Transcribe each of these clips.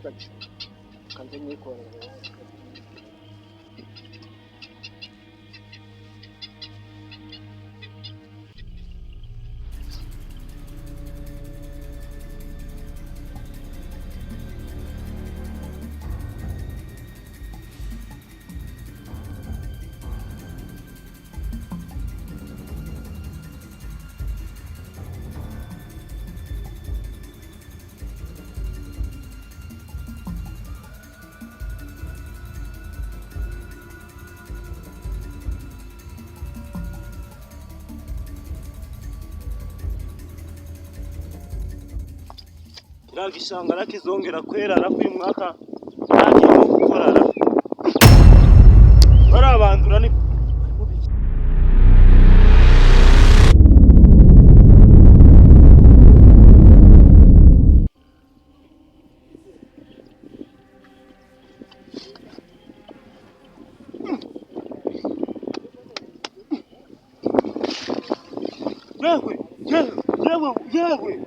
Gaca. Kanze nyikorera. Kiriya gishanga nakizongera kwerara ko uyu mwaka ntakirimo gukorara barabandura ni yewe yewe yewe yewe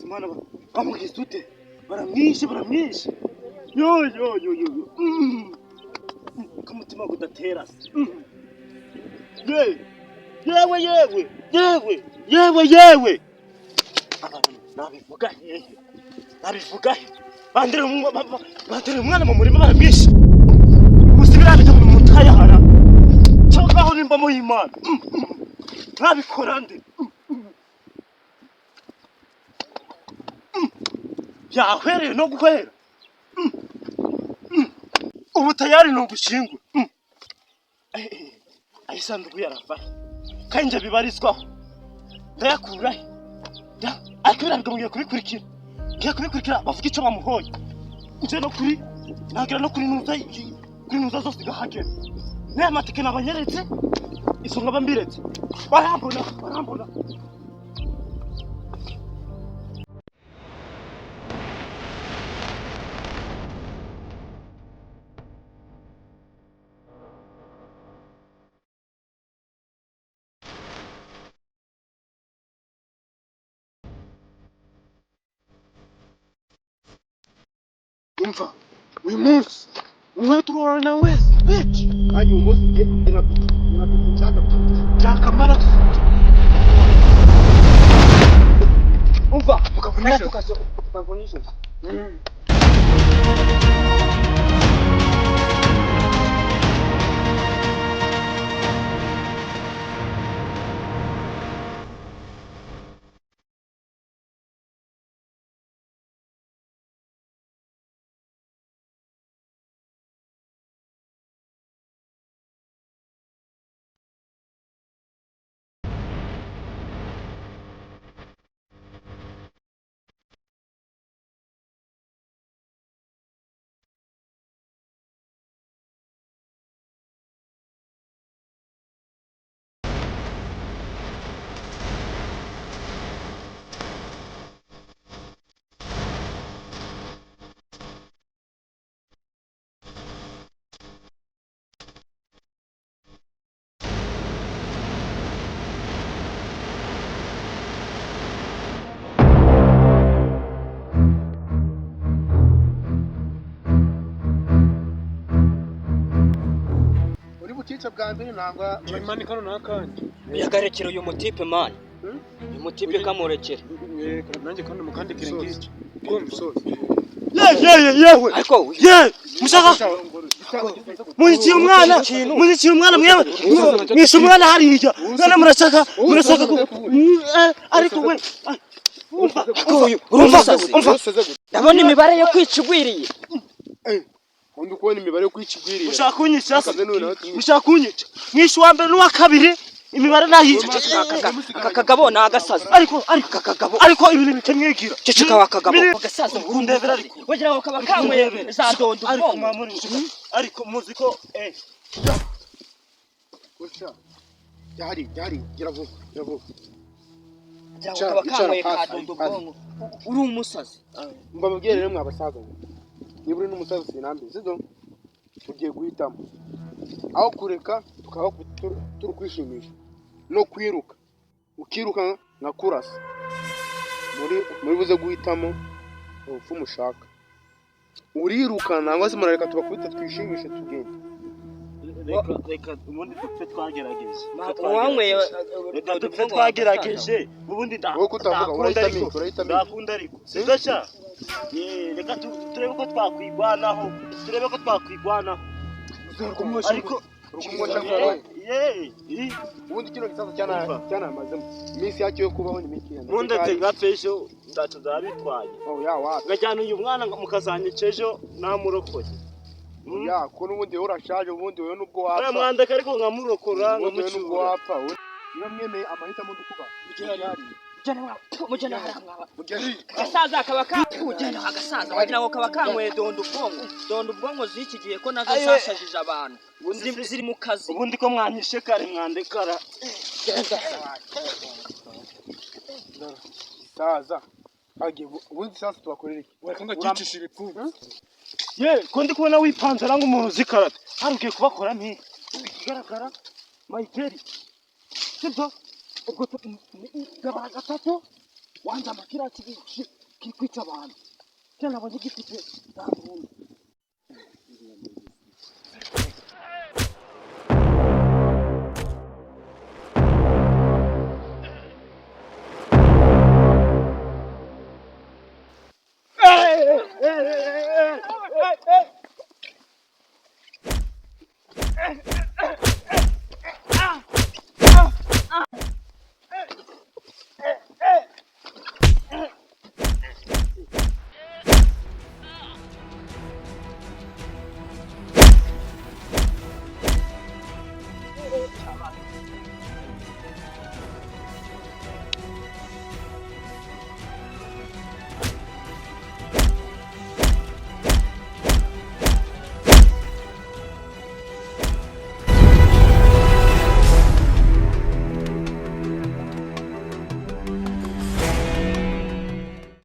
Imana bamugize ute? Baramwishe, baramwishe, yo yo yo yo yo. K'umutima kudatera se. Yewe yewe yewe yewe yewe yewe, abantu nabivuga hehe? Nabivuga he? Bandere umwana mu murima, baramwishe gusa biriya bitabo bimutayahara cyangwa aho nimbamo y'Imana nabikora nde? Yahwereye no guhera ubu tayari ni ugushingura. Ayo isanduku yarava kandi njye bibarizwaho ndayakura he? Ariko biriya bigabo ngiye kubikurikira, ngiye kubikurikira bavuga icyo bamuhoye. Nje no kuri nagera no kuri nuza, kuri nuza zose igahagera n'aya matike nabanyeretse izo nkaba mbiretse, barambona, barambona. Umva, uyu munsi umwe turorana wese bitch, Kandi uyu munsi njye nshaka nshaka amaraso. Umva. Ukavuna Tukavuna ijosi. Uri bukice bwa mbere nangwa? Mani, kano nakandi. Uyagarekera uyu mutipe mani. Hmm? Uyu mutipe kamurekera. Nanjye kandi mukandikire ngiki. Yewe yewe yewe. Ariko ye mushaka munyikiye umwana, munyikiye umwana, mwewe mwishe umwana hariya none murashaka, murashaka ko ariko we umva. Ariko uyu urumva, umva. Ndabona imibare yo kwica igwiriye. Undi kubona imibare yo kwica igwiriye. Mushaka kunyica se? Akaze none nawe. Mushaka kunyica? Mwishe uwa mbere n'uwa kabiri, imibare nayica. Aka kagabo ni agasazi. Ariko ariko Aka kagabo. Ariko ibintu bice mwigira. Ceceka wa kagabo. Agasaza. Kundebera ariko. Wagira ngo kaba kanyweye za dondo Ariko ubwonko. mwamuri ariko muzi ko Gutya. Byari byari, gira vuba, gira vuba. Wagira ngo kaba Icara kanyweye ka hasi, dondo hasi. ubwonko. Uri umusazi. Umva mubwire rero mwabasaza mwe. Niba uri n'umusaza sinambi, sibyo? Ugiye guhitamo aho kureka tukaba turi kwishimisha no kwiruka, ukiruka nka kurasa muri buze guhitamo. Urupfu mushaka. Urirukana nangwa se murareka tubakubita twishimishe tugende. Reka, reka, ubundi dupfe twagerageje. Uwanyweye Reka dondo dupfe ubwonko twagerageje, ubundi Wowe kutavuga, ndakunda urahitamo ariko. iki? Urahitamo iki? Ndakunda ariko sibyo sha? Eh, reka turebe ko twakwigwanaho, turebe ko twakwigwanaho ariko. Urukumwosha ngo Ye, ye. Ubundi kino gisaza Umva. cyanamazemo. Iminsi yacyo yo kubaho ni mike. Nkunda ngapfe ejo, ntacyo byaba bitwaye. Oh ya wapi. Ngajyana uyu mwana mukazanyica ejo namurakoye. Ya ko n'ubundi wowe urashaje, ubundi wowe nubwo Uriya wapfa. mwandeka ariko nkamurokora, Ubundi wowe nubwo nkamucyura. wapfa. Niba mwemeye amahitamo ndukuba. Mugena hariya mwaba. Agasaza kaba ka mugena, agasaza wagira ngo kaba kanyweye dondo ubwonko, dondo ubwonko z'iki gihe ko nazo Ayiwe. zashajije abantu, ziri mu kazi. Ubundi ko mwanyishe kare, mwandekara. Gisaza. Agiye ubundi sasa tubakorera iki? Ureka ngakicisha ibipfunsi. Ye, ko ndi kubona wipanze aranga umuntu uzi karate, hari ugiye kubakora nti ikigaragara mayikeri, sibyo? Ubwo gabara gatatu wanze amakira kiri kwica abantu cyane, nabonye gifite nta bundi.